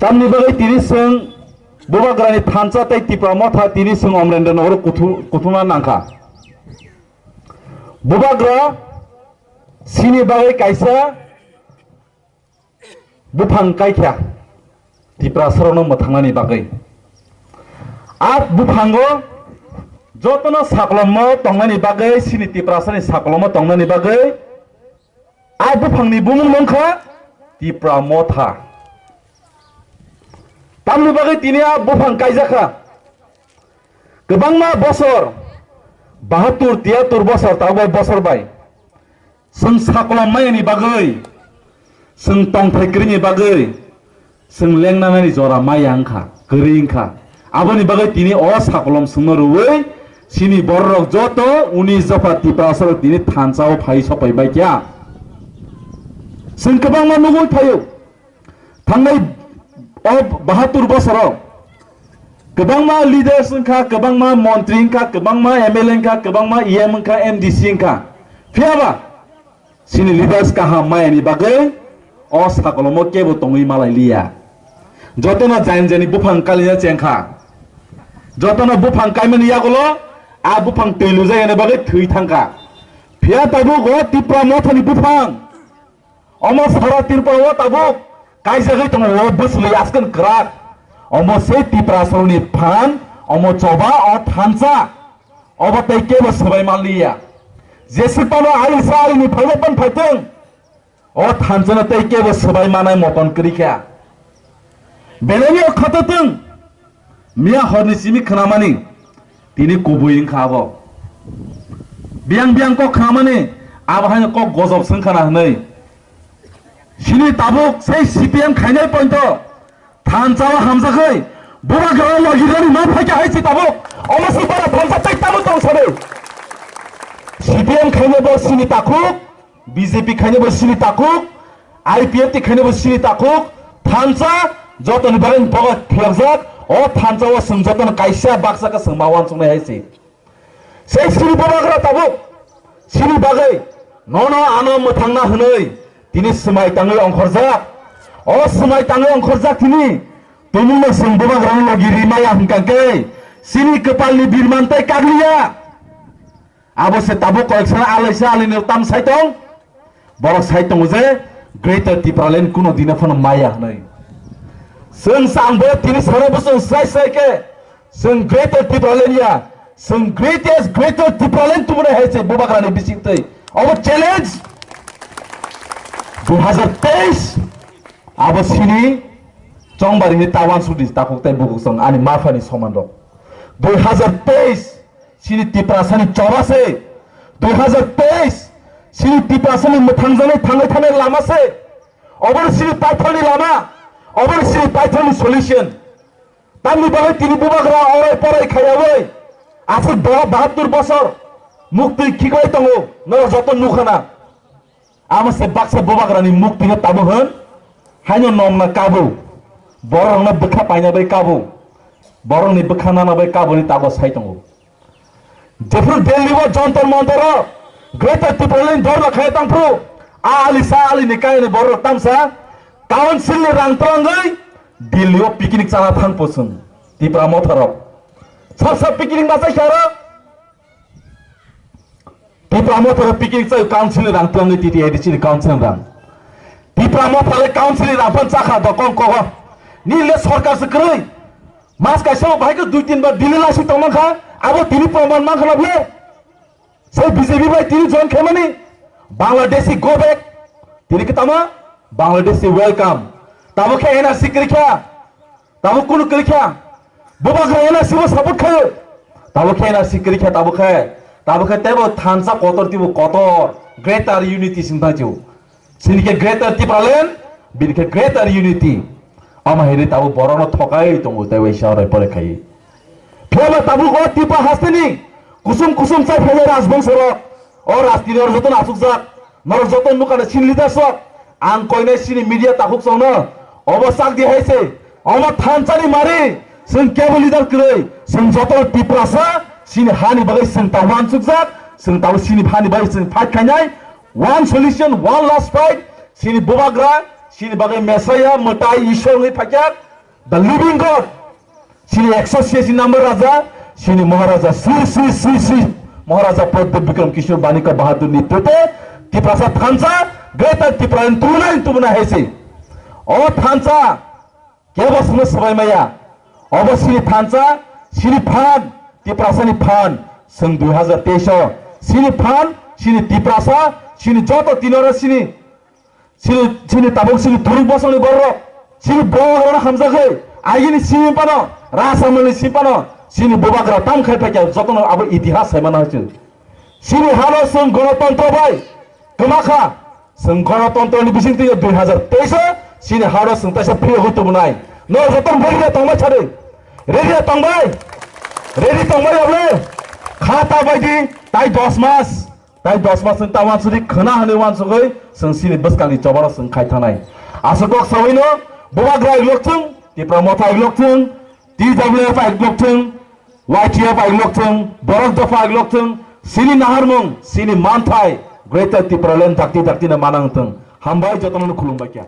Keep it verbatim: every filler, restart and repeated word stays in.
Tamni bagwi tini chwng Bubagrani thansa tei Tipra Motha tini chwng Omrendra Nogoro kuthu-, kuthumna nangkha. Bubagra chini bagwi kaisa buphang kaikha Tiprasarokno mwthangnani bagwi. A buphango jotono sakolomno tongnani bagwi, chini Tiprasani sakolomno tongnani bagwi a buphangni bumung wngkha Tipra Motha. Tamni bagwi tini a buphang kaijakha. Kwbangma bosor, bahattur, tiyatur bosor, tabuk bai bosor bai chwng sakolom mayani bagwi, chwng tongthai kwrwini bagwi, chwng lengnanani jora maya wngkha, kwrwi wngkha. Aboni bagwi tini o sakolom chwngno rwui chini bororok joto uni jopha Tiprasarok tini thansa-o phai sokpai bai kha. Chwng kwbangma nugwi phaio. Thangnai o bahattur bosoro kwbangma leaders wngkha, kwbangma montri wngkha, kwbangma M L A wngkha, kwbangma E M wngkha, M D C wngkha. Phiyaba chini leaders kaham mayani bagwi o sakolomo kebo tongwi malai liya. Jotono jain jaini buphang kalina chengkha. Jotono buphang kaimani yagulo a buphang twi lujayani bagwi thwi thangkha. Phiya tabuk o Tipra Mothani buphang. Omo sara Tripura o tabuk kaijagwi tongo, o bwswlwi aswkn kwrak. Omo se Tiprasarokni phan, omo choba, o thansa. Obo tei kebo swbai manliya. Jeswk phano alisa alini phaino pan phaitwng. O thansano tei kebo swbai manai moton kwrwi kha. Belai o khato twng. Miya horni simi khnamani tini kubui wngkha abo. Biyang biyang kok khnamani abo haino kok gojok swngkhana hwnwi. Sini tabuk sei C P M khainai pointo thansa o hamjakgwi Bubagra logirani ma phaikha hai se tabuk. Omo se bara thansa tei tabuk tong sani. C P M khainai bo sini takhuk, B J P khainai bo sini takhuk, I P F T khainai bo sini takhuk, thansa jotoni bagwi bogo thiyakjak, o thansa o chwng jotono kaisa baksa khe chwng ma uansuknai hai se. Sei sini Bubagra tabuk, sini bagwi nono ano mwthangna hwnwi tini swmai tangwi ongkhorjak. O swmai tangwi ongkhorjak tini tumungno chwng Bubagrani logi rimaya hwnkha khe sini kwpalni birman tei kagliya. Abo se tabuk koyeksa alaisa alini tam sai tong. Borok sai tongo je Greater Tipraland kuno dino phano maya hwnwi. Chwng changbo tini sara bwswng srai srai khe chwng Greater Tipraland ya, chwng greatest Greater Tipraland tubunai hai se Bubagrani bisingtwi. Obo challenge dui hazar teis abo sini chongbarini ta uansukdi takhuk tei bukhuk chwng ani maphani soman rok. Dui hazar teis Sini Tiprasani choba se, dui hazar teis, sini Tiprasani mwthangjaknai thangnai thangnai lama se, obo sini paithaini lama, obo sini paithaini solution. Tamni bagwi tini Bubagra orai porai khaiyawi, aswk bo bahattur bosor muktwi khiklai tongo, norok joto nukhana. Amo se baksa Bubagrani muktino tabuk hwn, haino nomna kabo, borokno bwkha paina bai kabo, borokni bwkha nana bai kaboni tabuk sai tongo. Jephru Delhi o Jantar Mantar o Greater Tipraland dorba khai tangphru, a ali sa ali ni kaini borok tamsa council ni rang twlangwi Delhi o picnic chana thang pusung Tipra Motha rok. Sab sab picnic masa kya rok? Tipra Motha rok picnic chai council ni rang twlangwi T T A D C ni council ni rang. Tipra Motha le council ni rang phan chakha dokong kogo. Ni le sorkar se kwrwi. Mas kaisa bo bahai khe dui tin bar Delhi laisi tongmang kha, abo tini proman mang kha na bole. Sai B J P bai tini join khaimani, Bangladeshi go back. Tini khe tama, Bangladeshi welcome. Tabo khe N R C kwrwi kha, tabo kunu kwrwi kha. Bubagra N R C bo support khayo. Tabo khe N R C kwrwi kha, tabo khe, tabo khe tebo thansa kotor tibo kotor. Greater unity sing thangjio. Sini khe Greater Tipraland, bini khe Greater Unity. Ama hini tabuk borokno thokai tongo, tei waisa orai pore khai. Phiyaba tabuk o Tipa hasteni kusum kusum chai phailai rajbongso rok. O rajniti rok jotono achukjak. Norok joto nukha na sini leaders rok. Ang koinai sini media takhuk chongno. Obo chak di hai se. Omo thansani mari. Chwng kebo leader kwrwi. Chwng joto Tiprasa. Sini hani bagwi chwng ta uansukjak. Chwng tabuk sini hani bagwi chwng fight khainai. One solution, one last fight. Sini Bubagra, sini bagwi Messiah, mwtai Ishwar wngwi phaikha. The living God, sini ekso siyasi number raja, sini Maharaja Sri Sri Sri Sri Maharaja Pradyot Bikram Kishore Manikya Bahadur ni tete Tiprasa thansa, Greater Tipraland tubunai tubunai haise. O thansa kebo sini sabai maya. Obo sini thansa, sini phan, Tiprasa ni phan, seng dui hazar teis o sini phan, sini Tiprasa, sini joto tinora sini Sini, sini tabuk sini thuruk bosongni borok, sini borok rok hamjakgwi, agini simi pano, Rasamani simi pano, sini bubagra tam khai phaikya jotono abo itihas saimana hwse. Sini hano song gonotontro bai, kwmakha, song gonotontroni bising twi dui hazar teis o, sini hano song taisa phiyogwi tubunai. No joto ready tongbai sadi, ready tongbai, ready tongbai able, khata baidi, tai dos mas. Tai dos mas wng ta wansuri khwna hwnwi wansugwi chwng chini bwskangni chobano chwng khai thanai. Aswk kok sawino bubagra iglok chwng, Tipra Motha iglok chwng, T W F iglok chwng, Y T F iglok chwng, Borok Dopha iglok chwng, chini naharmung, chini manthai, Greater Tipraland dakti dakti no manang thwng. Hambai jotono khulumbai kha.